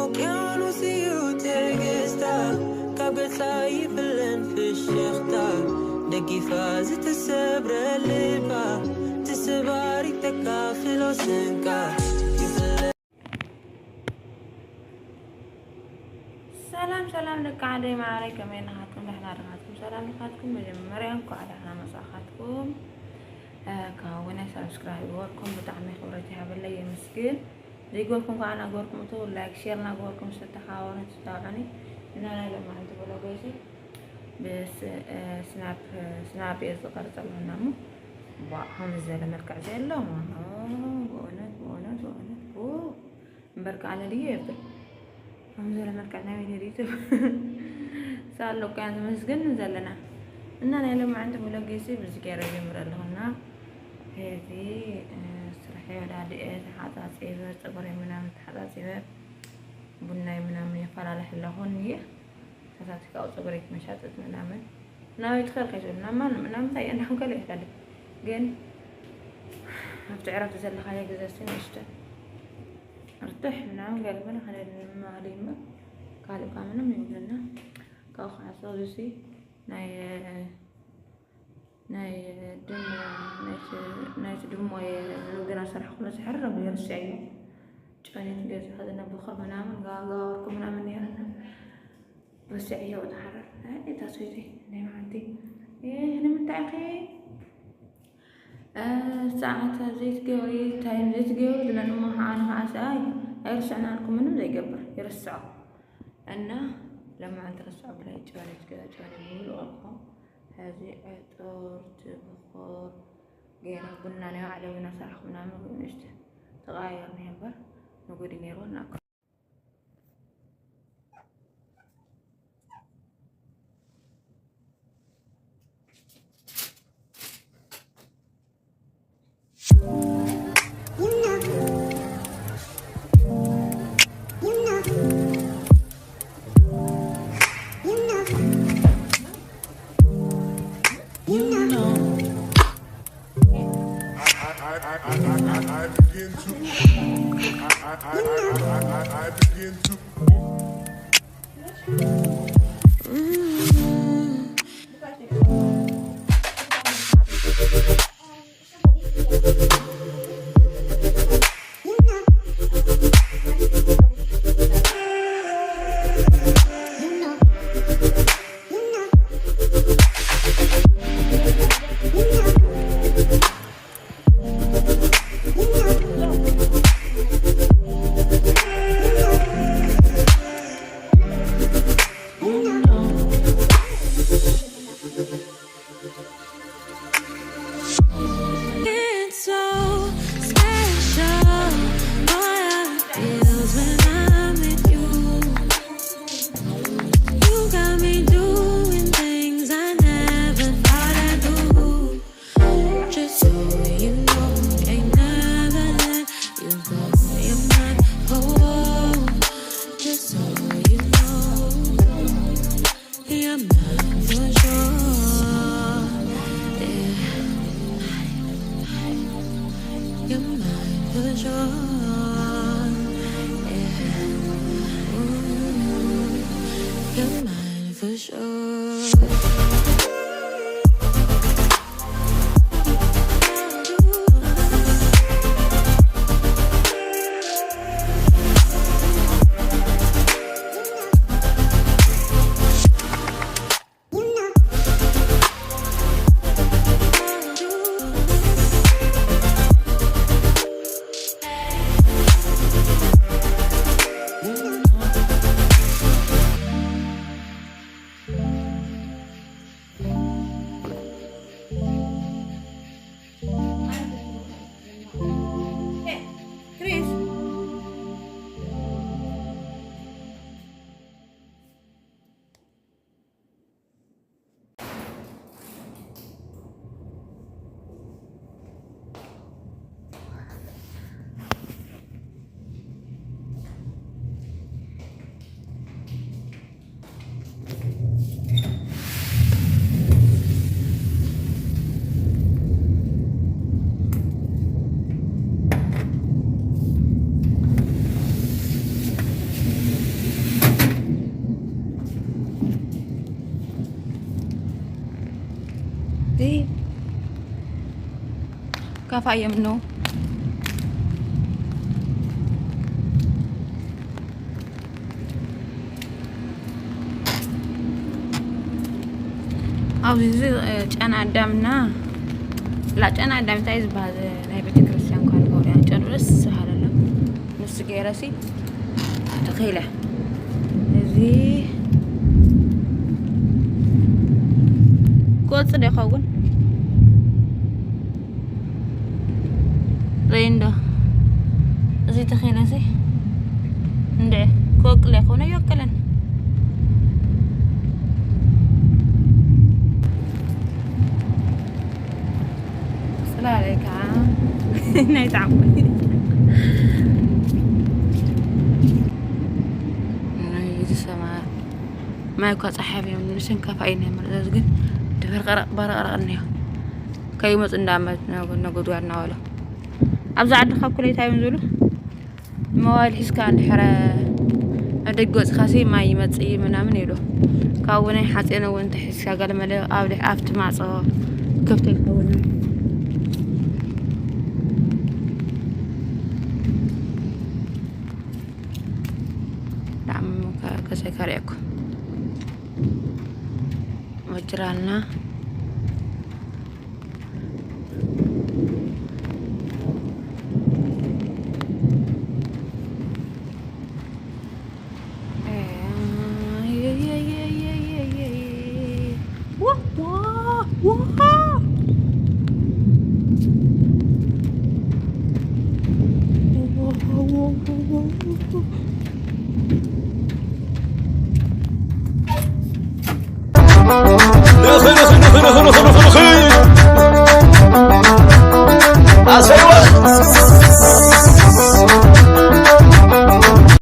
ውቅያኖስ እዩ ትዕግስታ፣ ካብ ገጻ ይፍለን ፍሽኽታ፣ ደጊፋ ዝተሰብረ ልባ፣ ትስባሪ ተካፍሎ ስንቃ። ይፍለ- ሰላም ሰላም ደቂ ዓደይ ማዕረይ፣ ከመይ ናኻትኩም? ደሕና ድኻትኩም? ሰላም ድኻትኩም? መጀመርያ እንኳዕ ደሕና መጻእኻትኩም። ካብ ወናይ ሳብስክራይብ ገበርኩም ብጣዕሚ ክብረት ይሃበለይ፣ የመስግን። ዘይገበርኩም ከዓ እናገበርኩም እቶ፣ ላይክ ሼር እናገበርኩም ዝተተሓባበሩ ተታብዑኒ። እና ናይ ሎማዓንቲ ብሎገይ ብስናፕ ስናፕ እየ ዝቐርፅ ኣለና እሞ፣ ቧዕ ከምዚ ዝበለ መልክዕ ዘየሎ ማለት ነው። ብእውነት ብእውነት ብእውነት ቡ እምበር ከዓ ኣነ ድየ የብል ከምዚ ዝበለ መልክዕ ናይ ወይኒ ዩቱብ ሳሎ እኮ እያ ዝመስግን ዘለና። እና ናይ ሎማዓንቲ ብሎገይ ብዚ ገይረ ጀምረ ኣለኹና። ሕዚ ስርሐይ ወዳድኤ ተሓፃፂበ፣ ፀጉረይ ምናምን ተሓፃፂበ፣ ቡናይ ምናምን የፈላልሕ ኣለኹ እየ። ተሳቲፍ ካብኡ ፀጉረይ ክመሻጥጥ ምናምን ናበይ ትኸድ ከይትብል ናብ ማንም ናብ ምንታይ እየ እንዳኹም ከለ ይኸደ። ግን ኣብቲ ዕረፍቲ ዘለኻዮ ግዜ እስቲ ንእሽቶ ርትሕ ምናምን ገለ መለ ከደ ንማሊ እምበር ካልእ እኳ ምንም የብልና። ካብኡ ከዓ ሰብዚ ናይ ናይ ድሞ ናይቲ ድሞ ንግድና ሰራሕ ኩሎ ዝሕረብ ይርስዕ እዩ። ጨኒት ገዛ ዝነበኽር ምናምን ጋጋወርኩ ምናምን ነይረና። ርስዕ እዮ ዝሓረር እታ ሰይቲ ናይ መዓንቲ ንምንታይ ኸ ሰዓት ዘይትገብሪ ታይም ዘይትገብሪ ዝለንሞ ከዓ ንኸዓ ሰኣይ ኣይርስዕናልኩ ምንም ዘይገብር ይርስዖ እና ለማዓንቲ ርስዖ ብላይ ጨዋነት ገዛ ጨዋነት ብሙሉ ቐልኮ ሕዚ ዕጡር ትብኹር ገይረ ቡና ናይ ባዕለ ቡና ሰራሕኩ ምናምን ንእሽተ ተቐያየርና እምበር ንጉዲ ነይርዎ እናእከ እዚ ካፋ እዮም ነው። ኣብዚ እዚ ጨና ኣዳምና ላ ጨና ኣዳም እንታይ ዝበሃል ናይ ቤተክርስትያን ኳን ገብርያ ጨኑ ደስ ዝበሃል ኣሎ። ንሱ ገይረሲ ተኺለ እዚ ቆጽሊ ይኸውን። ሬንዶ እዚ ተኺለሲ እንደ ክወቅል ይኾነ ይወቅለን። ጽላለይ ከዓ ናይ ጣዕሙ ናይ ዝሰማ ማይ እኳ ጸሓይ እዮም ንሽን ከፋ እዩ ናይ መርዛዝ ግን ድበርቀረቅ በረቅረቅ እኒዮ ከይመፁ እንዳመት ነጎድጓድ እናበሎ ኣብዚ ዓዲ ካብ ኩለይታ እዮም ዝብሉ መዋይል ሒዝካ እንድሕረ ኣብ ደገ ወፅኻሲ ማይ ይመፅእ እዩ ምናምን ይብሉ ካብኡ ናይ ሓፂን እውን ተሒዝካ ገለመለ ኣብ ልሕ ኣብቲ ማፆ ከብተልካ እውን ብጣዕሚ ከሰከርየኩም ወጅራልና